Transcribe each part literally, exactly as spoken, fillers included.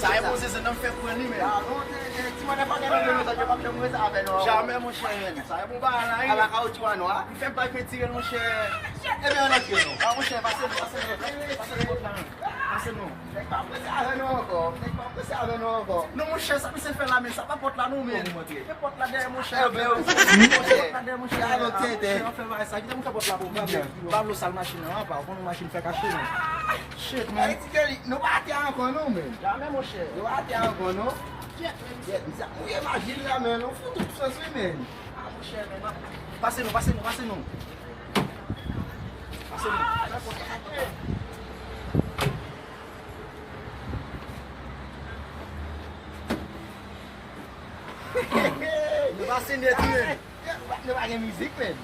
Sa e bon, se se nan fè pran li, men. Jamè, monchè, men. Sa e bon bagay la, wi. Ala kawoutchou a nwa. M fè bay pentire, monchè. Ebyen, ann antre, non. A, monchè, pase non, pase non. Pase non, pase non. Pase non. Nèg pa prese avè nou ankò. Nèg pa prese avè nou ankò. Non, monchè, sa misye fè la, men sa pa pòt la, non, men. Fè pòt la dèyè, monchè. Fè pòt la dèyè, monchè. Ala tenten. Monchè, an fè bagay sa. Kite m fè pòt la pou ou, pa vle. Pa vle w sal machin nan, pa. Ou konn yon machin fè kache, non. Shit, man. Ey, Ti Kelly, nou pa atè ankò, non, men. Jamè, monchè. Nou pa atè ankò, non. Shit, men. Shit, misye ap mouye machin la, men. Nou fout tout sans, wi, men. A, monchè, men, m ap. Pase non, pase non, pase non. Pase non. Nou pase nèt, wi, men. Nou pa gen mizik, men.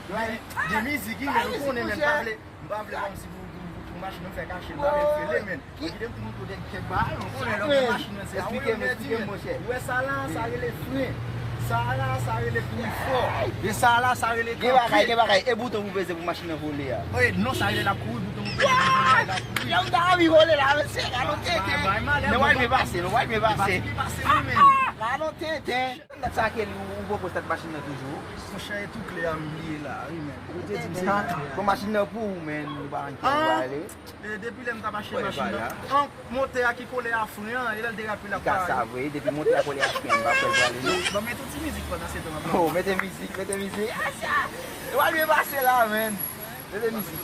Gen mizik, wi, men. Ou konnen, men, m pa vle. M pa vle kòmsi pou, pou, pou, pou machin nan fè kache, m pa vle fele, men. Kite m tou montre w de kèk bagay, non. Konnen lè w gen machin nan, se a ou yo mèt, men. Ou wè sa la, sa rele fren. Sa la, sa rele fren fò. E sa la, sa rele kanpe. Gen bagay, gen bagay. E bouton pou peze pou machin nan vole a. Wi, non, sa rele l ap kouri, bouton pou peze pou vole a, l ap kouri. Yo, m ta anvi vole la, mesye, gade yon tenten. Bay, bay, malè, men w al byen pase, non, w al byen pase. Pase, pase, wi, men. Gade yon tenten. Dat sa Kelly, ou, ou poko stat machin nan toujou? Monchè, e tou kle a m bliye la, wi, men. Ou te di m se tou kle a. Bon, machin nan pou ou, men, nou pa anke, nou ale. E, depi lè m t ap achte machin nan, an, motè a ki kole a fren an, e lè l derape l ap pare. Li ka sa vre, depi motè a kole a fren an, m pa kwè l prale, non. Bon, mete yon ti mizik pandan se tan an. Oh, mete mizik, mete mizik. Asa! E w al byen pase la, men. Mete mizik.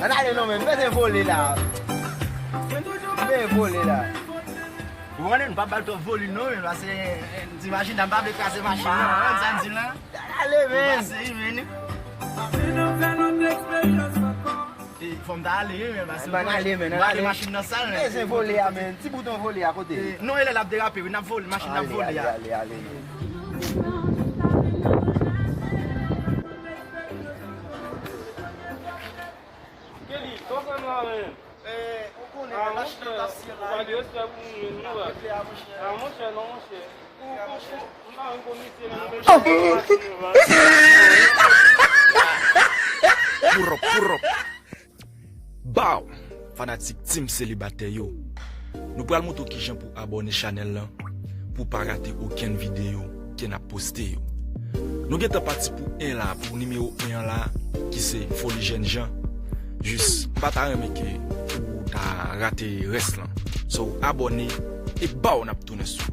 Ann ale non, men. Mete vole la. Mete vole la. Ou konnen, nou pa bal twòp volim non, men, paske, eh, ti machin nan pa vle kraze machin nan, ou konn sa m di la? Ann ale, men. Pase, wi, men. E, fò m ta ale, wi, men, paske ann ale, men, ann ale. Machin nan sal, men. Mete vole a, men. Ti bouton vole a kote? Eh, non, e lè l ap derape, wi, n ap vole, machin nan ap vole a. Ale, ale, ale. Kelly, kòman w ye menm? Eh, ou konnen, ah, men machin nan t ap siye la, ou pa gen respè pou moun menm, non, baz. Ah, monchè, non, monchè. Ou, ou, ou, m pa menm konn misye, men nou menm. Purop, purop. Baw! Fanatik Team Selibatè yo. Nou pral montre w kijan pou abòne chanèl lan, pou w pa rate okenn videyo ke n ap poste yo. Nou gentan pati pou en la, pou nimewo en an la, ki se Foli Jènjan. Jis, m pa ta renmen ke ou ta rate rès lan. So, abòne e baw n ap tounen sou.